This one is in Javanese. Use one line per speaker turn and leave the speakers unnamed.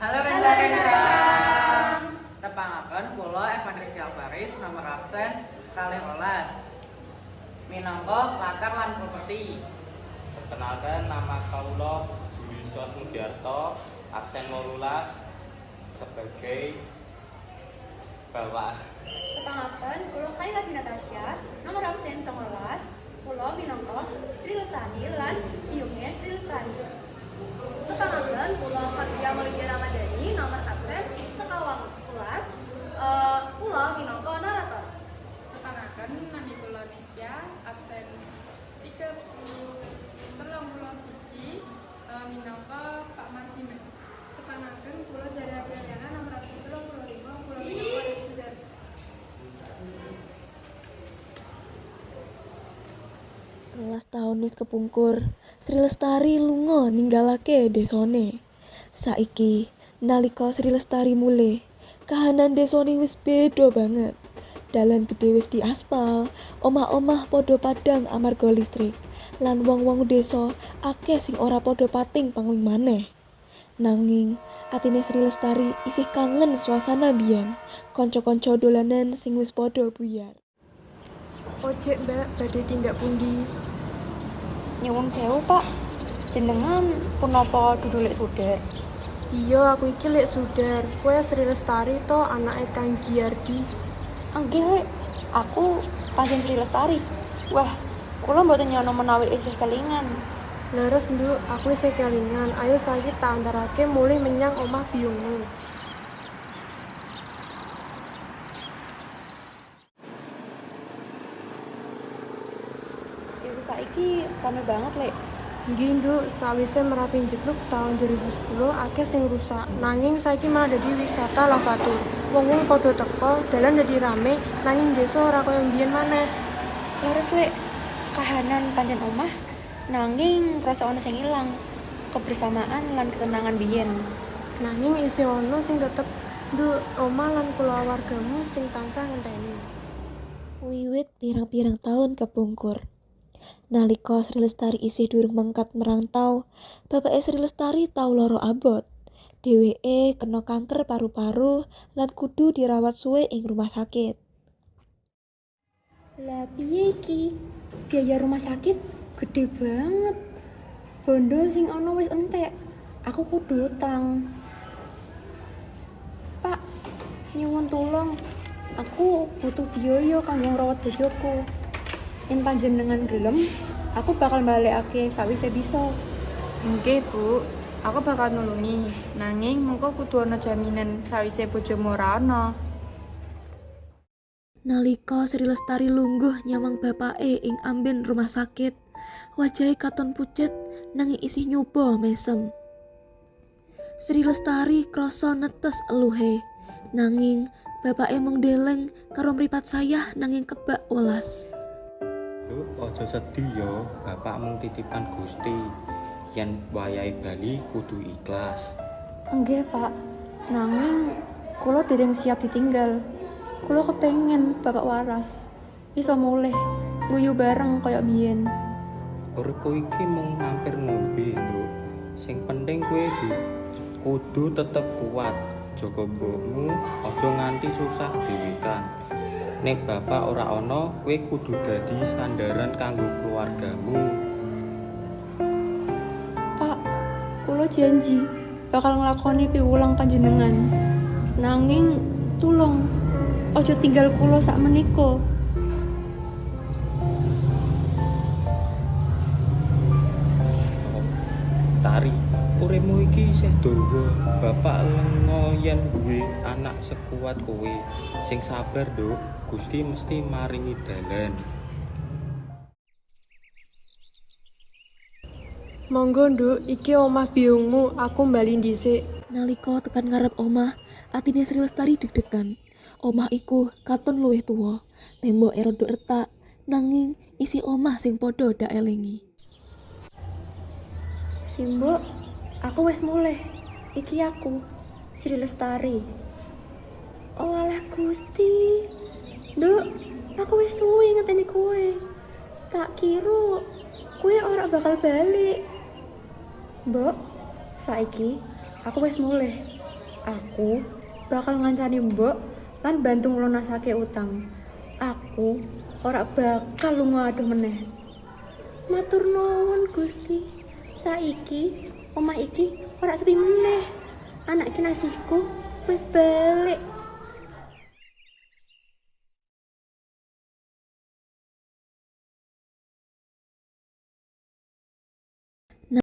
Halo rencang. Tepangaken kula Evan Rizky Alvaris, nomor absen 12. Minangka latar lan properti.
Perkenalkan, nama kawula Julius Mugiarto, absen 18 sebagai bapak.
Tepangaken, kula Kaila Natasha, nomor absen 19, kula minangka Sri Lestari lan biyunge Sri Lestari.
Tepangaken, kula Fatia Maulidia Ramadhani, nomor absen 21, kula minangka narator.
Tepangaken, nami kula Nisya, absen 30 31, minangka Pak Mardiman.
Tepangaken, kula Zara Apriliana, nomor absen 35, kula minangka Sudar.
12 taun wis kepungkur, Sri Lestari lunga ninggalake desane. Saiki, nalika Sri Lestari mulih, kahanan desane wis beda banget. Dalan gedhe wis diaspal, omah-omah padha padhang amarga listrik, lan wong-wong desa akeh sing ora padha pating pangling maneh. Nanging, atine Sri Lestari isih kangen suasana biyen, kanca-kanca dolanan sing wis padha buyar.
Ojek, Mbak, badhe tindak pundi?
Nyuwun sewu, Pak. Jenengan punapa dudu Lek Sudar?
Iya, aku iki Lek Sudar. Kowe Sri Lestari to, anake Kang Giardi?
Nggih, Lek. Aku pancen Sri Lestari. Wah, kula mboten nyana menawi isih kelingan.
Leres, Nduk, aku isih kelingan. Ayo saiki tak antarake mulih menyang omah biyungmu.
Desa saiki rame banget, Lek.
Nggih, Nduk, sawise Merapi njeblug taun 2010 akeh sing rusak. Nanging saiki malah dadi wisata lavatur. Wong-wong padha teka, dalan dadi rame, nanging desa ora kaya mbiyen maneh.
Leres, Lek. Kahanan pancen omah, nanging krasa ana sing ilang. Kebersamaan lan ketenangan biyen.
Nanging isih ana sing tetep, Nduk, omah lan kulawargamu sing tansah ngenteni.
Wiwit pirang-pirang taun kepungkur, nalika Sri Lestari isih durung mangkat merantau, bapake Sri Lestari tau lara abot. Dheweke kena kanker paru-paru lan kudu dirawat suwe ing rumah sakit.
Lah, piye iki? Biaya rumah sakit gede banget. Bondo sing ana wis entek. Aku kudu utang. Pak, nyuwun tulung. Aku butuh biaya kanggo ngrawat bojoku. Yen panjenengan gelem, aku bakal balekake sawise bisa.
Nggih, Bu. Aku bakal nulungi. Nanging mengko kudu ana jaminan sawise bojomu ora ana.
Nalika Sri Lestari lungguh nyawang bapake ing amben rumah sakit, wajahe katon pucet nanging isih nyoba mesem. Sri Lestari krasa netes eluhe, nanging bapake mung ndeleng karo mripat sayah nanging kebak welas.
Nduk, aja sedih yo, bapak mung titipan Gusti. Yen wayahe bali kudu ikhlas.
Nggih, Pak. Nanging kula dereng siap ditinggal. Kula kepengen bapak waras. Iso mulih, guyu bareng kaya biyen.
Uripku iki mung mampir ngombe, Nduk. Sing penting kowe kudu tetep kuat. Jaga mbokmu, aja nganti susah dhewekan. Nek bapak ora ana, kowe kudu dadi sandaran kanggo keluargamu.
Pak, kula janji bakal nglakoni piwulang panjenengan. Nanging tulung aja tinggal kula sak menika.
Tari, uripmu iki isih dawa. Bapak lenga yen duwe anak sekuat kowe. Sing sabar, Nduk. Gusti mesti maringi dalan.
Monggo, Nduk, iki omah biyungmu, aku bali dhisik.
Nalika tekan ngarep omah, atine Sri Lestari deg-degan. Omah iku katon luwih tuwa, temboke rada retak, nanging isi omah sing padha daelengi.
Simbok, aku wis mulih. Iki aku, Sri Lestari. Oh alah Gusti. Nduk, aku wis suwe ngenteni kowe. Tak kira kowe ora bakal balik. Mbok, saiki Aku wis mulih. Aku bakal ngancani mbok lan bantu nglunasake utang. Aku ora bakal lunga adoh meneh. Matur nuwun Gusti. Saiki omah iki ora sepi meneh. Anak kinasihku wis balik.